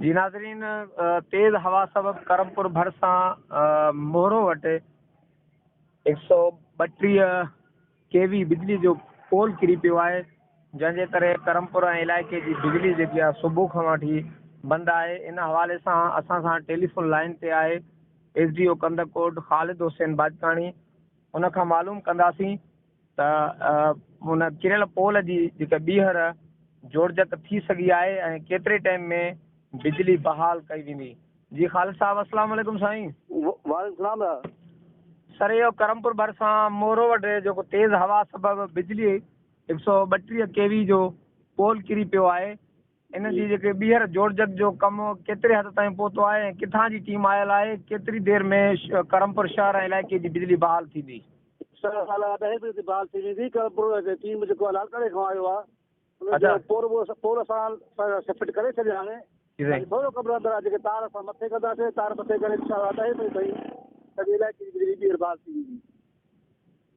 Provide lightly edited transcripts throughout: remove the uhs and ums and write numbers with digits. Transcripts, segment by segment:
جي ناظرين تيز هوا سبب ڪرمپور ڀرسان مورو وٽ 132 ڪي وي بجلي جو پول ڪري پيو آهي جنهن جي ڪري ڪرمپور ۽ علائقي جي بجلي جيڪي آهي صبح کان وٺي بند آهي ان حوالي سان اسان سان ٽيليفون لائين تي آهي S D O Kandhkot Khalid Hussain Bajkani ان کان معلوم ڪنداسين ته ان ڪريل پول جي جيڪا ٻيهر جوڙجڪ ٿي سگهي آهي ۽ ڪيتري ٽائيم ۾ بجلي بحال ڪئي ويندي. جي خالد صاحب اسلام عليڪم سائين. وعليڪم السلام. سر اهو ڪرمپور ڀرسان مورو وٽ جيڪو تيز هوا سبب بجلي 132 ڪي وي جو پول ڪري پيو آهي ان جي جيڪي ٻيهر جوڙجڪ جو ڪم ڪيتري حد تائين پهتو آهي ۽ ڪٿان جي ٽيم آيل آهي، ڪيتري دير ۾ ڪرمپور شهر ۽ علائقي جي بجلي بحال ٿيندي؟ سر سال ڏهين بجي تائين بحال ٿي ويندي، ڪرمپور جي ٽيم جيڪو آهي لاڙڪاڻي کان آيو آهي ان جو پول پول اسان فٽ ڪري ڇڏيا هاڻي باقي ٿورو ڪم رهندو آهي جيڪي تار اسان مٿي ڪنداسين تار مٿي ڪري انشاء الله ڏهين بجي تائين سڄي علائقي جي بجلي ٻيهر بحال ٿي ويندي.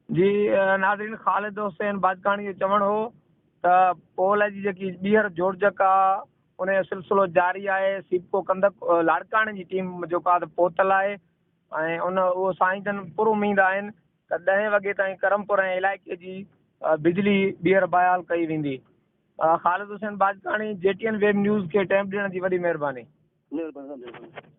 جي ناظرين خالد حسين باجڪاڻي جو چوڻ هو ته پول جي جيڪي ٻيهر جوڙجڪ آ ان جو سلسلو جاري آهي سيپڪو ڪندڪ لاڙڪاڻي جي ٽيم جيڪو آ ته پهتل آهي ۽ ان اهو سائين جن پر اميد آهن ته ڏهين وڳي تائين ڪرمپور ۽ علائقي جي بجلي ٻيهر بحال ڪئي ويندي Khalid Hussain Bajkani G T N web news کي ٽيم ڏيڻ جي وڏي مهرباني. مهرباني مهرباني.